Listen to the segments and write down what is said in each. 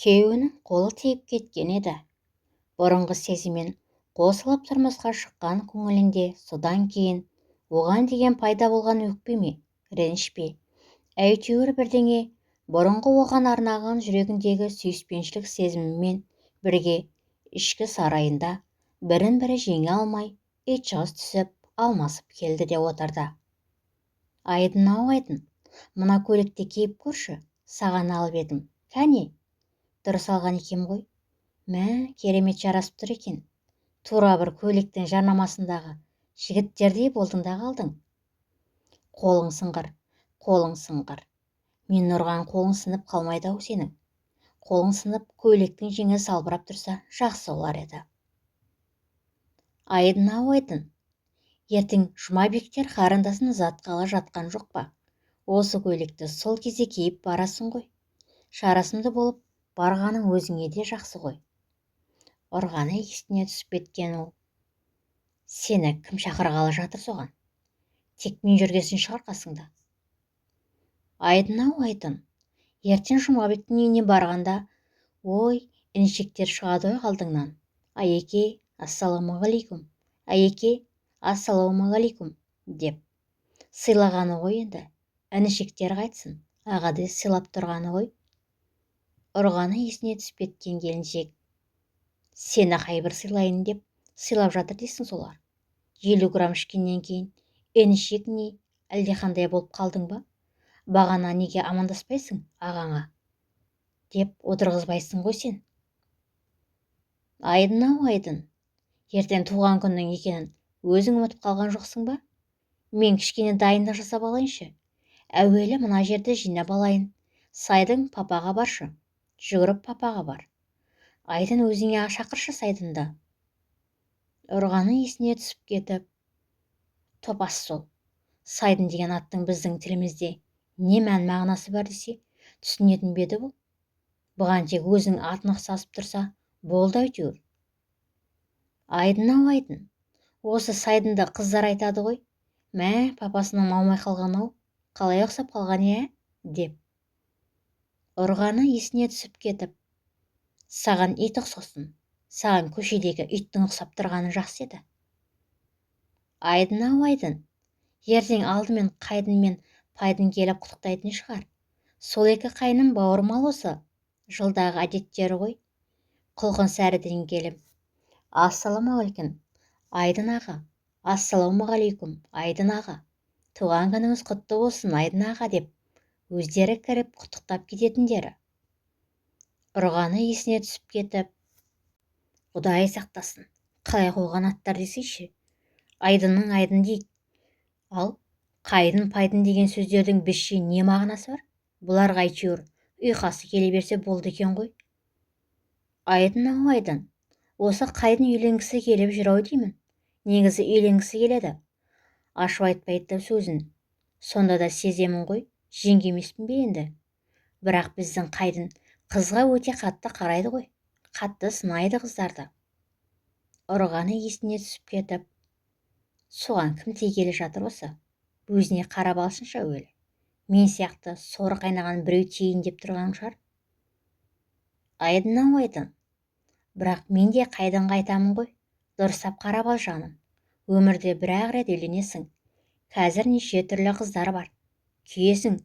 Күйеуінің қолы тиіп кеткен еді. Бұрынғы сезіммен қосылып тұрмысқа шыққан көңілінде содан кейін оған деген пайда болған өкпе ме, реніш пе, әйтеуір бірдеңе бұрынғы оған арнаған жүрегіндегі сүйіспеншілік сезімімен бірге ішкі сарайында бірін-бірі жеңе алмай итжығыс түсіп алмасып келді де отырды. Айдын-ау, Айдын, мына көйлекті киіп көрші, саған алып едім. Кәне, дұрыс алған екем ғой. Мә, керемет жарасып тұр екен. Тура бір көйлектің жарнамасындағы жігіттердей болдың да қалдың. Қолың сынғыр, қолың сынғыр. Мен ұрған қолың сынып қалмайды-ау сенің. Қолың сынып, көйлектің жеңі салбырап тұрса, жақсы болар еді. Айдын-ау, Айдын, ертең Жұмабектер қарындасын ұзатқалы жатқан жоқ па? Осы көйлекті сол кезде киіп барасың ғой. Жарасымды болып барғаның өзіңе де жақсы ғой. Ұрғаны есіне түсіп кеткен ол. Сені кім шақырғалы жатыр соған? Тек мен жүргесін шығар қасыңда. Айдын-ау, Айдын, ертең Жұмабектің үйіне барғанда, ой, інішектер шығады ғой алдыңнан. Айеке, ассалаумағалейкум, айеке, ассалаумағалейкум деп. Сыйлағаны ғой енді, інішектер қайтсын, ағады сыйлап тұрғаны ғой. Ұрғаны есіне түсіп кеткен келіншек. Сені қайбір сыйлайын деп сыйлап жатыр дейсің солар. 50 грамм ішкеннен кейін інішек не, әлдеқандай болып қалдың ба? Бағана неге амандаспайсың ағаңа? Деп отырғызбайсың ғой сен. Айдын-ау, Айдын, ертең туған күннің екенін өзің ұмытып қалған жоқсың ба? Мен кішкене дайындық жасап алайыншы. Әуелі мына жерді жинап алайын. Сайдың папаға баршы. Жүгіріп папаға бар. Айдын өзіңе шақыршы Сайдынды. Ұрғаны есіне түсіп кетіп, топас сол. Сайдын деген аттың біздің тілімізде не мән мағынасы бар десе, түсінетін бе еді бұл? Бұған тек өзінің атын ұқсасып тұрса, болды әйтеуір. Айдын-ау, Айдын, осы Сайдынды қыздар айтады ғой. Мә, папасының маумай қалған-ау, қалай ұқсап қалған е, деп. Ұрғаны есіне түсіп кетіп, саған ит ұқсасын, саған көшедегі иттің ұқсап тұрғаны жақсы еді. Айдын-ау, Айдын, ертең алдымен Қайдын мен Пайдын келіп құттықтайтын шығар. Сол екі қайным бауырмал осы жылдағы әдеттері ғой. Құлқын сәріден келіп, ассалаумағалейкум, Айдын аға, ассалаумағалейкум, Айдын аға, туған күніңіз құтты болсын, Айдын аға деп өздері кіріп құттықтап кететіндері. Ұрғаны есіне түсіп кетіп, Құдай сақтасын, қалай қойған аттар десейші. Айдынның Айдын дейді. Ал қайдын пайдын деген сөздердің бізше не мағынасы бар? Бұларға әйтеуір ұйқасы келе берсе болды екен ғой. Айдын-ау, Айдын, осы қайдын үйленгісі келіп жүр-ау деймін. Негізі үйленгісі келеді. Ашып айтпайды сөзін. Сонда да сеземін ғой, жеңге емеспін бе енді? Бірақ біздің қайдын қызға өте қатты қарайды ғой. Қатты сынайды қыздарды. Ұрғаны есіне түсіп кетіп, соған кім тигелі жатыр осы? Өзіне қарап алсыншы әуелі. Мен сияқты соры қайнаған біреу тиейін деп тұрған шығар. Айдын-ау, Айдын, бірақ мен де қайдынға айтамын ғой. Дұрыстап қарап ал жаным. Өмірде бір-ақ рет үйленесің. Қазір неше түрлі қыздар бар. Күйесің,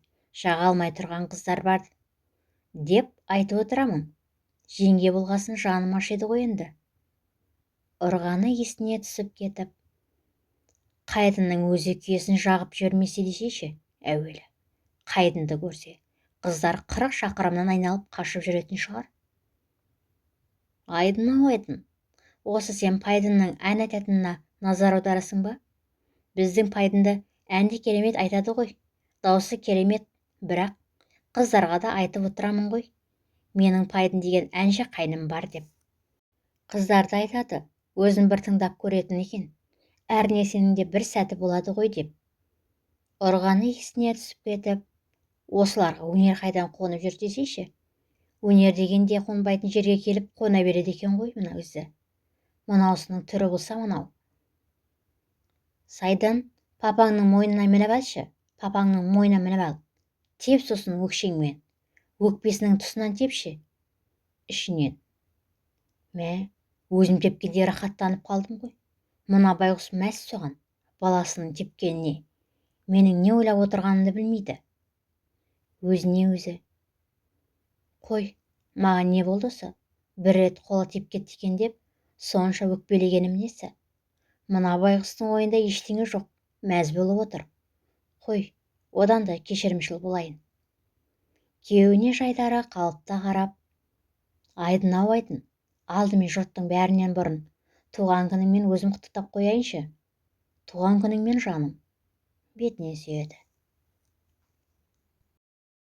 жаға алмай тұрған қыздар бар деп айтып отырамын. Жеңге болғасын жаным ашиды ғой енді. Ұрғаны есіне түсіп кетіп, Қайдынның өзі күйесін жағып жібермесе десейші әуелі. Қайдынды көрсе, қыздар 40 шақырымнан айналып қашып жүретін шығар. Айдын-ау, Айдын, осы сен Пайдынның ән айтатынына назар аударасың ба? Біздің Пайдынды ән де керемет айтады ғой. Даусы керемет, бірақ қыздарға да айтып отырамын ғой. Менің Пайдын деген әнші қайным бар деп. Қыздарды айтады, өзін бір тыңдап көретін екен. Әр нәрсенің де бір сәті болады ғой деп. Ұрғаны есіне түсіп кетіп, осыларға өнер қайдан қонып жүр десейші. Өнер дегенде қонбайтын жерге келіп қона береді екен ғой мына өзі. Мынаусының түрі болса мынау. Сайдан, папаңның мойнына мініп алшы, папаңның мойнына мініп ал. Теп сосын өкшеңмен. Өкпесінің тұсынан тепші. Ішінен: «Мә, өзім тепкенде рахаттанып қалдым ғой. Мына байғұс мәз соған, баласының тепкеніне. Менің не ойлап отырғанымды білмейді». Өзіне өзі: «Қой, маған не болды осы? Бір рет қолы тиіп кетті екен деп сонша өкпелегенім несі? Мына байғұстың ойында ештеңе жоқ, мәз болып отыр. Қой, одан да кешірімшіл болайын». Күйеуіне жайдары қалыпта қарап: «Айдын-ау, Айдын, алдымен жұрттың бәрінен бұрын туған күніңмен өзім құттықтап қояйыншы. Туған күніңмен, жаным!» Бетінен сүйеді.